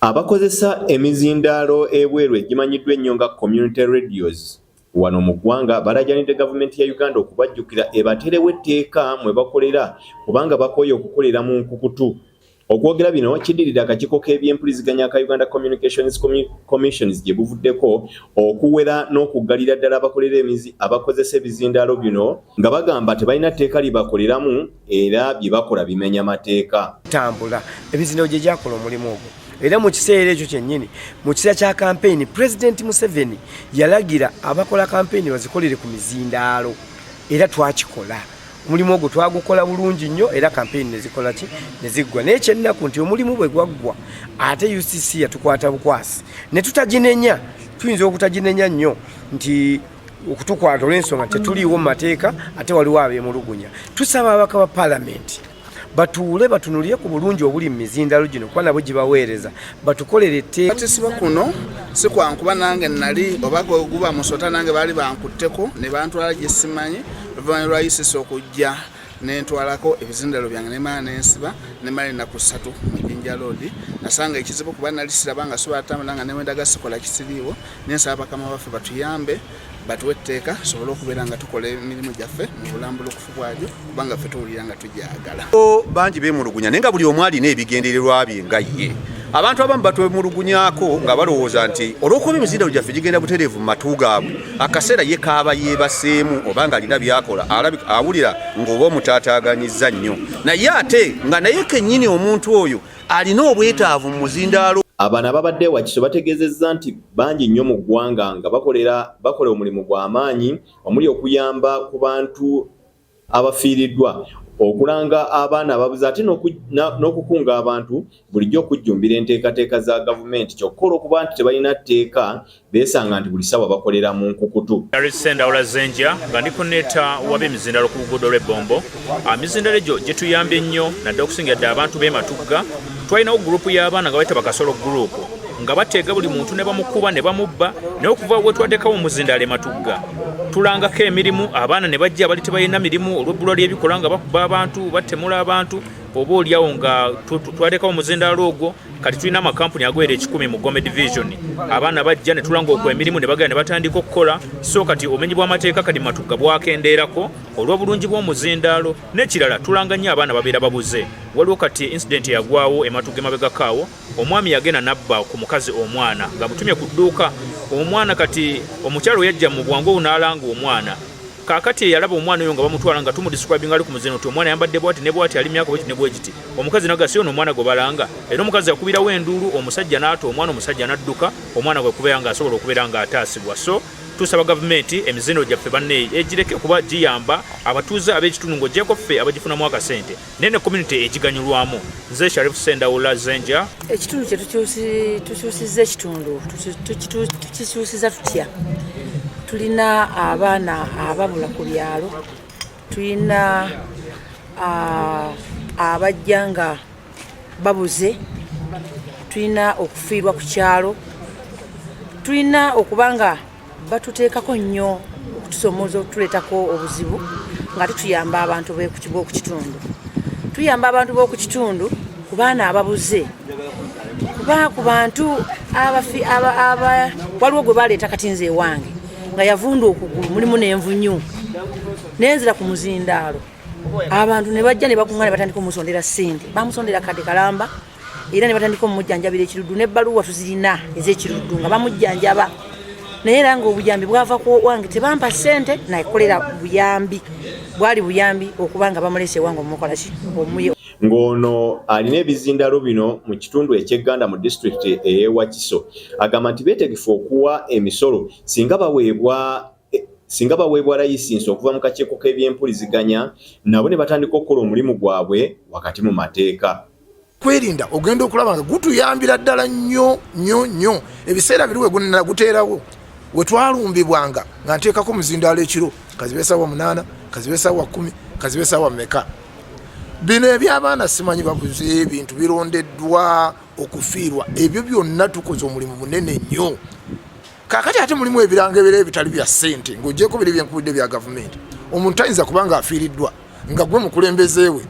Abakozesa emizindaalo ebweru egimanyiddwa ennyo nga Community Radios wano mu ggwanga balajanidde gavumenti ya Uganda okubajjukira ebateerewo etteeka mwe bakolera kubanga bakooye okukolera mu nkukutu. Okwogera bino kiddiridde akakiiko k'ebyempuliziganya aka Uganda Communications Commissions gye buvuddeko okuwera n'okuggalira ddala abakolera emizi abakozesa ebizindaalo bino nga bagamba tebalina tteeka libakoleramu era bye bakola bimenya mateeka. Tambula ebizindaalo gye gyakola omulimu ogwo era mu kiseera ekyo kyennyini mu kiseera kya kampeyini Pulezidenti Museveni yalagira abakola kampeyini bazikolere ku mizindaalo era twakikola. Omulimu ogwo twagukola bulungi nnyo era kampeyini nezikola ki neziggwa. Naye ekyennaku nti omulimu bwe gwaggwa ate UCC yatukwata bukwasi ne tutaginenya. Tuyinza okutaginenya nnyo nti okutukwata olw'ensonga tetuliiwo mu mateeka ate waliwo abeemulugunya. Tusaba ababaka ba palamenti batuule batunulire ku bulungi obuli mu mizindalo gino kuba nabo gibaweereza batukolere etteeka. Kisiba kuno si kwankuba nange nali oba guba musota nange baali bankutteko ne bantwala gye simanyi oluvannyuma lwa UCC okujja nentwalako ebizindalo byange nemala nensiba nemala ennaku ssatu mu Jinja Road. Nasanga ekizibu kuba nali siraba nga sobola tambula nga newendaga sikola kisiriiwo, nensaba bakama baffe batuyambe batuwe etteeka tusobole okubeera nga tukola emirimu gyaffe mu bulambulukufu bwagyo kubanga ffe tuwulira nga tugyagala. Bangi beemulugunya naye nga buli omu alina ebigendererwa bye nga ye. Abantu abamu batwemulugunyaako nga balowooza nti olw'okuba emizindalo gyaffe gigenda butereevu mu matu gaabwe, akaseera ye kaaba yeebaseemu oba ng'alina by'akola awulira ng'oba omutaataaganyizza nnyo, naye ate nga naye kennyini omuntu oyo alina obwetaavu mu muzindaalo. Abano ababadde e Wakiso bategeezezza nti bangi nnyo mu ggwanga nga bakolera bakola omulimu gwa maanyi omuli okuyamba ku bantu abafiiriddwa, okulanga abaana ababuze ate n'okukunga abantu bulijjo okujjumbira enteekateeka za gavumenti kyokka olw'okuba nti tebalina tteeka beesanga nti buli ssaawa bakolera mu nkukutu. Sendawula Zenja nga ndi kuneeta wab'emizindalo ku luguudo lw'e Bombo. Emizindalo egyo gituyambye nnyo naddala okusingira ddala abantu b'e Matugga. Twalinawo gurupu y'abaana nga bayita Bakasolo gurupu nga bateega buli muntu ne bamukuba ne bamubba, naye okuva we twateekawo omuzindaalo e Matugga tulangako emirimu, abaana ne bajja abali tebalina mirimu olw'ebbulwa ly'ebikola nga bakuba abantu, batemula abantu, oba oliawo nga twateekawo omuzindaalo ogwo. Kati tulina amakampuni agawera 100 mu Gombe Division, abaana bajja ne tulanga okwo emirimu ne bagenda ne batandika okukola. So kati obumenyi bw'amateeka kati Matugga bwakendeerako olw'obulungi bw'omuzindaalo. N'ekirala tulanga nnyo abaana babeera babuze. Waliwo kati incident eyagwawo e Matugga emabegako awo, omwami yagenda n'abba ku mukazi omwana ng'amutumye ku dduuka. Omwana kati omukyalo yajja mu bwangu obwo n'alanga omwana. Kaakati eyalaba omwana oyo nga bamutwala nga tumudescribinga ali ku muzino nti omwana ayambadde bwati ne bwati, ali myaka bweti ne bwegiti. Omukazi naga si ono omwana gwe balanga, era omukazi akubirawo enduulu, omusajja n'ata omwana, omusajja n'adduka, omwana gwe kubeera ng'asobola okubeera ng'ataasibwa. So tusaba gavumenti emizino gyaffe banne egireke kuba giyamba abatuuze ab'ekitundu ng'ogyeko ffe abagifunamu akasente, naye ne community egiganyulwamu. Nze Sharif Sendawula Zenja. Ekitundu kye tukyusizza ekitundu tukikyusiza tutya? Tulina abaana ababula ku byalo, tulina abajja nga babuze, tulina okufiirwa ku kyalo, tulina okuba nga batuteekako nnyo okutusomooza okutuleetako obuzibu nga tutuyamba abantu b'oku kitundu. Tuyamba abantu b'oku kitundu ku baana ababuze, kuba ku bantu abafi, aba, aba, waliwo gwe baleeta kati nze ewange nga yavunda okugulu mulimu n'envunyu, nenzira ku muzindaalo abantu ne bajja ne bakuŋŋaana ne batandika omusondera ssente, bamusondera kade kalamba era ne batandika omujjanjabira ekiruddu n'ebbaluwa tuzirina ez'ekiruddu nga bamujjanjaba, naye era ng'obuyambi bwava ku wange, tebampa ssente nakolera buyambi, bwali buyambi okuba nga bamulese ewange omukola ki omuye. Ng'ono alina ebizindalo bino mu kitundu eky'Egganda mu disitulikiti ey'e Wakiso agamba nti beetegefu okuwa emisolo singa baweebwa layisinsi okuva mu kakiiko k'ebyempuliziganya nabo ne batandika okukola omulimu gwabwe wakati mu mateeka. Kwerinda ogenda okulaba nga gutuyambira ddala nnyo nnyo nnyo. Ebiseera biri we guteerawo we twalumbibwanga nga nteekako muzindaalo ekiro, kazibe essaawa 8, kazibe essaawa 10, kazibe essaawa mmeka. Bino eby'abaana simanyi babuze ebintu birondeddwa okufiirwa, ebyo byonna tukoze omulimu munene nnyo. Kaakati ate mulimu ebirango ebira ebitali bya ssente ng'ogyeko biri byenkubidde bya gavumenti. Omuntu tayinza kuba nga afiiriddwa nga gwe mukulembeze we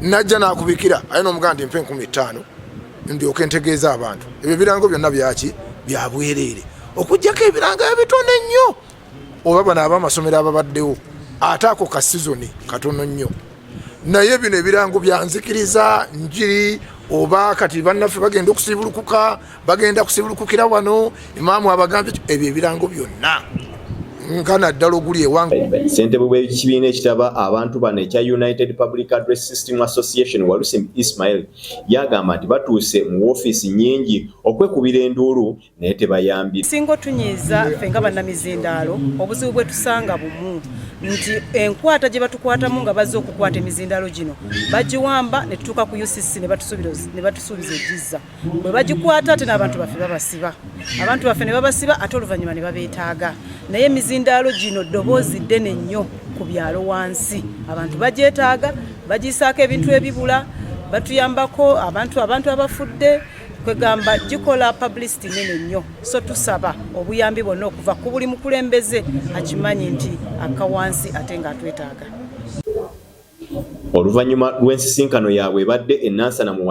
najja n'akubikira aye n'omugamba nti mpa 5000. Ndyoke ntegeeza abantu, ebyo ebirango byonna byaki? Byabwereere, okugjako ebirango ebitono ennyo oba bano abamasomero ababaddewo, ate ako ka sizoni katono nnyo. Naye bino ebirango byanzikiriza njiri, oba kati bannaffe bagenda okusibulukuka, bagenda kusibulukukira wano, imaamu abagambye, ebyo ebirango byonna nga naddala oguli ewange. Ssentebe w'ekibiina ekitaba abantu bano ekya United Public Address System Association, Walusimbi Ismail, yagamba nti batuuse mu woofiisi nnyingi okwekubira enduulu naye tebayambye. Singa otunyiiza ffe nga bannamizindaalo, obuzibu bwe tusanga bumu nti enkwata gye batukwatamu nga bazze okukwata emizindaalo gino, bagiwamba ne tutuuka ku UCC ne batusuubiza egizza. Bwe bagikwata ate n'abantu baffe babasiba, abantu baffe ne babasiba, ate oluvannyuma ne babeetaaga. Naye emizindaalo gino ddoboozi ddene nnyo ku byalo wansi, abantu bagyetaaga, bagiyisaako ebintu ebibula, batuyambako abantu abafudde, kwegamba gikola publicity nene nnyo. So tusaba obuyambi bwonna okuva ku buli mukulembeze akimanyi nti akka wansi ate ng'atwetaaga. Oluvannyuma lw'ensisinkano yaabwe ebadde e Nansana mu